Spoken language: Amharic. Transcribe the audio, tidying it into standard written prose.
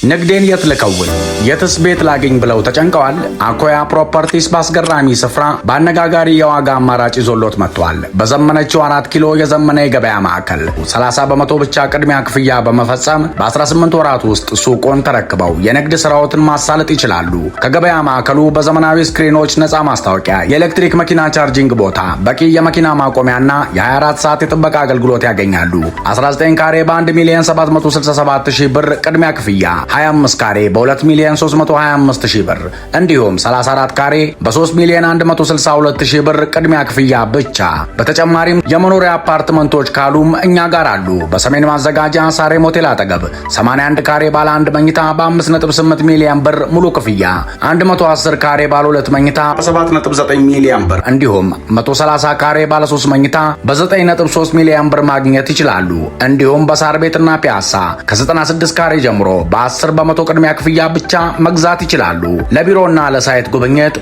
ንግዴን የት ልከውን፣ የትስ ቤት ላግኝ ብለው ተጨንቀዋል? አኮያ ፕሮፐርቲስ በአስገራሚ ስፍራ በአነጋጋሪ የዋጋ አማራጭ ይዞሎት መጥቷል። በዘመነችው 4 ኪሎ የዘመነ የገበያ ማዕከል 30% ብቻ ቅድሚያ ክፍያ በመፈጸም በ18 ወራት ውስጥ ሱቆን ተረክበው የንግድ ስራዎትን ማሳለጥ ይችላሉ። ከገበያ ማዕከሉ በዘመናዊ ስክሪኖች ነፃ ማስታወቂያ፣ የኤሌክትሪክ መኪና charging ቦታ፣ በቂ የመኪና ማቆሚያና የ24 ሰዓት የጥበቃ አገልግሎት ያገኛሉ። 19 ካሬ በ1 ሚሊዮን 767 ሺህ ብር ቅድሚያ ክፍያ፣ 25 ካሬ በ2 ሚሊዮን 325 ሺህ ብር እንዲሁም 34 ካሬ በ3 ሚሊዮን 162 ሺህ ብር ቅድሚያ ክፍያ ብቻ። በተጨማሪም የመኖሪያ አፓርትመንቶች ካሉም እኛ ጋር አሉ። በሰሜን ማዘጋጃ ሳሬም ሆቴል አጠገብ 81 ካሬ ባለ 1 መኝታ በ5.8 ሚሊዮን ብር ሙሉ ክፍያ፣ 110 ካሬ ባለ 2 መኝታ በ7.9 ሚሊዮን ብር እንዲሁም 130 ካሬ ባለ 3 መኝታ በ9.3 ሚሊዮን ብር ማግኘት ይችላሉ። እንዲሁም በሳር ቤትና ፒያሳ ከ96 ካሬ ጀምሮ በ10% ቅድሚያ ክፍያ ብቻ መግዛት ይችላሉ። ለቢሮና ለ site ጉብኝት